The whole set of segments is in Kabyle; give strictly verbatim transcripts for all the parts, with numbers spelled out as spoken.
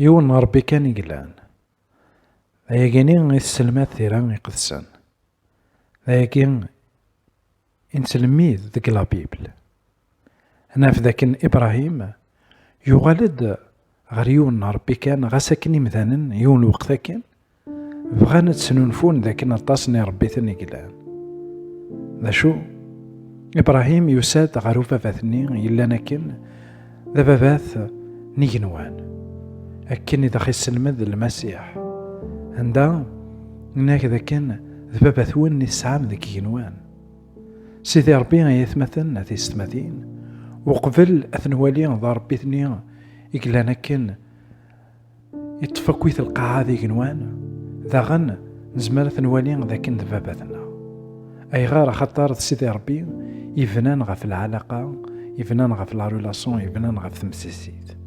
Yiwen n Ṛebbi kan i yellan. D ayagi-nni i tesselmad tira iqedsen. D ayagi i nettlemmid deg la Bible. Ad naf dakken Ibrahim yuɣal-d ɣer yiwen n Ṛebbi kan, ɣas akken imdanen yiwen lweqt akken bɣan ad snunfun dakken aṭas n iṛebbiten i yellan. D acu? Ibrahim yusa-d ɣer ubabat-nni yellan akken d ababat n igenwan, akken i d aɣ-isselmed Lmasiḥ, anda yenna-ak dakken d baba-twen i tesɛam deg igenwan. Sidi Ṛebbi, ay atmaten, a tisetmatin, uqbel ad t-nwali d aṛebbi-tni i yellan akken, iṭṭef akkit lqaɛa d igenwan, daɣen nezmer ad t-nwali d akken d baba-tneɣ. Ayɣer? Axaṭer d Sidi Ṛebbi yebnan ɣef lɛalaqa, yebnan ɣef la relation, yebnan ɣef temsisit.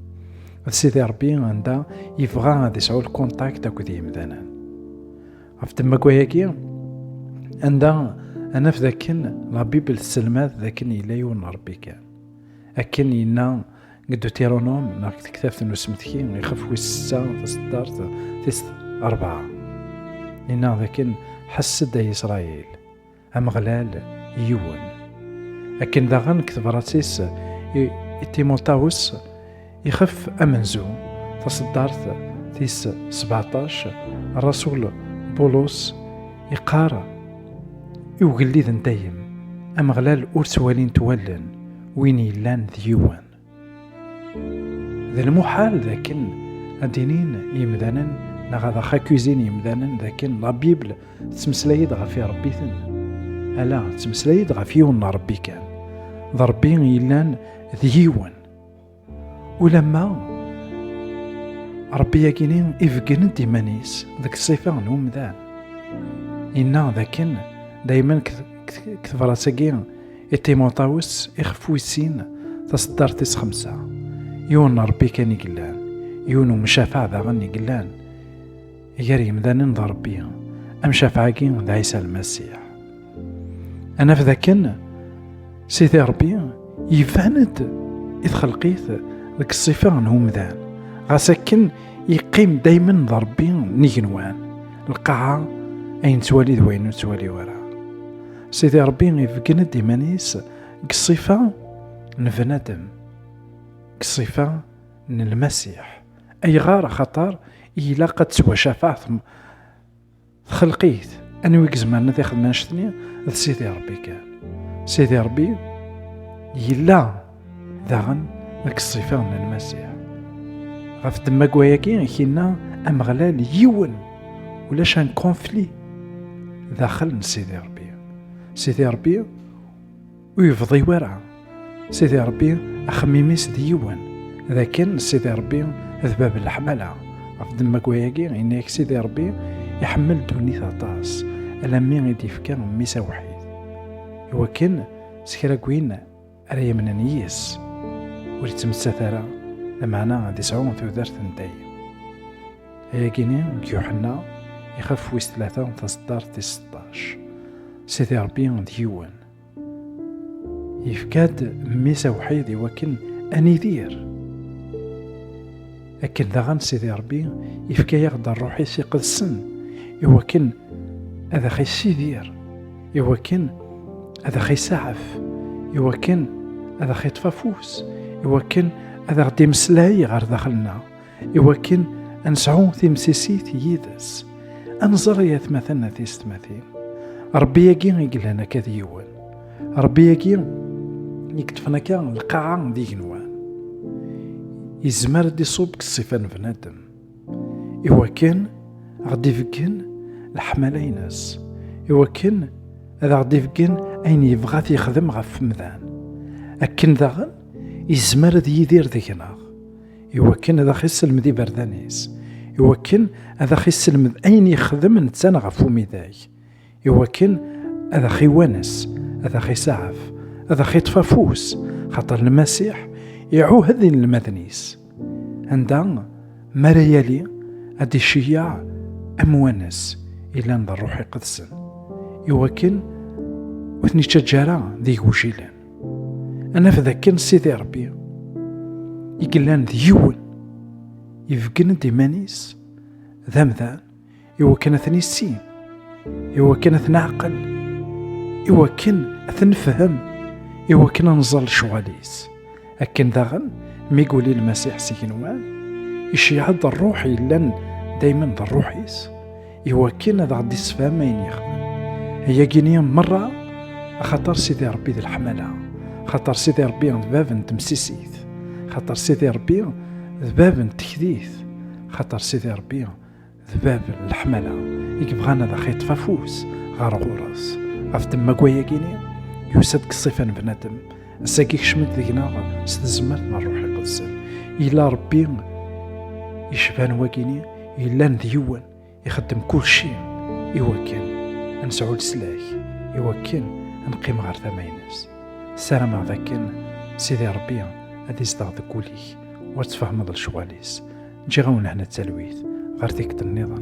D Sidi Ṛebbi anda yebɣa ad isɛu lkuntakt akked yimdanen. Ɣef ddemma n wayagi, anda ad naf dakken la Bible tesselmad dakken yella yiwen n Ṛebbi kan. Akken yenna deg Deutéronome neɣ deg tektabt n usmetki, ixef wis setta, taseddart tis rebɛa. Yenna dakken: "Ḥess-d, ay Isṛayil, Ameɣlal yiwen." Akken daɣen deg tebrat-is i, i Timotawes, ixef amenzu, taseddart tis sbeɛṭac, Rasul Bulus iqqar i ugellid n dayem: "Ameɣlal ur t-walint wallen, win yellan d yiwen." D lmuḥal dakken ad d-inin yimdanen neɣ ad aɣ-akuzin yimdanen dakken la Bible tettmeslay-d ɣef iṛebbiten. Ala, tettmeslay-d ɣef yiwen n Ṛebbi kan. D Ṛebbi yellan d yiwen. Ulamma Ṛebbi-yagini ibeggen-d iman-is deg ṣṣifa n umdan. Yenna dakken daymen deg, deg, deg tebrat-agi i Timotawes, ixef wis sin, taseddart tis xemsa: "Yiwen n Ṛebbi kan i yellan, yiwen umcafaɛ daɣen i yellan gar yemdanen d Ṛebbi, amcafaɛ-agi d Ɛisa Lmasiḥ." Ad naf dakken Sidi Ṛebbi iban-d i txelqit deg ṣṣifa n umdan, ɣas akken yeqqim daymen d Ṛebbi n igenwan, lqaɛa, ayen nettwali d wayen ur nettwali ara. Sidi Ṛebbi ibeggen-d iman-is deg ṣṣifa n bnadem, deg ṣṣifa n Lmasiḥ. Ayɣer? Axaṭer ilaq ad tettwacafaɛ tem-, txelqit. Anwa i izemren ad ixdem annect-nni? D Sidi Ṛebbi kan. Sidi Ṛebbi yella daɣen deg ṣṣifa n Lmasiḥ. Ɣef ddemma n wayagi i k-yenna Ameɣlal yiwen, ulac un conflit daxel n Sidi Ṛebbi. Sidi Ṛebbi ur yebḍi wara. Sidi Ṛebbi axemmim-is d yiwen, d akken Sidi Ṛebbi d bab n leḥmala. Ɣef ddemma n wayagi, yenna-yak Sidi Ṛebbi iḥemmel ddunit aṭas, alammi i d-yefka Mmi-s awḥid, iwakken s kra n win ara yamnen yis-s ur yettmettat ara, lameɛna ad isɛu tudert n dayem. Ayagini deg Yuḥenna, ixef wis tlata, taseddart tis seṭṭac. Sidi Ṛebbi d yiwen. Yefka-d Mmi-s awḥid iwakken ad nidir. Akken daɣen Sidi Ṛebbi yefka-yaɣ-d Ṛṛuḥ-is iqedsen iwakken ad aɣ-issidir, iwakken ad aɣ-isaɛef, iwakken ad aɣ-iṭṭef afus, iwakken ad aɣ-d-imeslay ɣer daxel-nneɣ, iwakken ad nesɛu timsisit yid-s. Ad nẓer, ay atmaten, a tisetmatin, Ṛebbi-agi i yellan akka d yiwen, Ṛebbi-agi i yeṭṭfen akka lqaɛa d igenwan, yezmer ad d-iṣubb deg ṣṣifa n bnadem, iwakken ad ɣ-d-ibeggen leḥmala-ines, iwakken ad aɣ-d-ibeggen ayen yebɣa ad t-yexdem ɣef umdan. Akken daɣen yezmer ad yidir deg-neɣ, iwakken ad aɣ-isselmed iberdan-is, iwakken ad aɣ-isselmed ayen yexdem netta ɣef umidag, iwakken ad aɣ-iwanes, ad aɣ-isaɛef, ad aɣ-iṭṭef afus, xaṭer Lmasiḥ iɛuhed inelmaden-is, anda mi ara yali ad d-iceyyeɛ amwanes yellan d Ṛṛuḥ Iqedsen, iwakken ur ten-ittaǧǧa ara d igujilen. Ad naf dakken Sidi Ṛebbi i yellan d yiwen, Ibeggen-d iman-is d amdan, iwakken ad ten-issin, iwakken ad ten-neɛqel, iwakken ad ten-nefhem, iwakken ad nẓer lecɣal-is. Akken daɣen, mi yuli Lmasiḥ s igenwan, iceyyeɛ-d Ṛṛuḥ yellan daymen d Ṛṛuḥ-is, iwakken ad aɣ-d-issefhem ayen yexdem. Ayagi-ni merra, axaṭer Sidi Ṛebbi d leḥmala, axaṭer Sidi Ṛebbi d bab n temsisit, axaṭer Sidi Ṛebbi d bab n tekdit, axaṭer Sidi Ṛebbi d bab n leḥmala i yebɣan ad aɣ-yeṭṭef afus ɣer ɣur-s. Ɣef ddemma n wayagi-ni, yusa-d deg ṣṣifa n bnadem, ass-agi kecmen-d deg-neɣ s tezmert n Ṛṛuḥ Iqedsen. Yella Ṛebbi yecban wagini, yellan d yiwen, ixeddem kulci iwakken ad nesɛu leslak, iwakken ad neqqim ɣer tama-ines. Ssarameɣ dakken Sidi Ṛebbi ad izdeɣ deg wul-ik u ad tfehmeḍ lecɣal-is. Ǧǧiɣ-awen hna d talwit ɣer tikkelt nniḍen.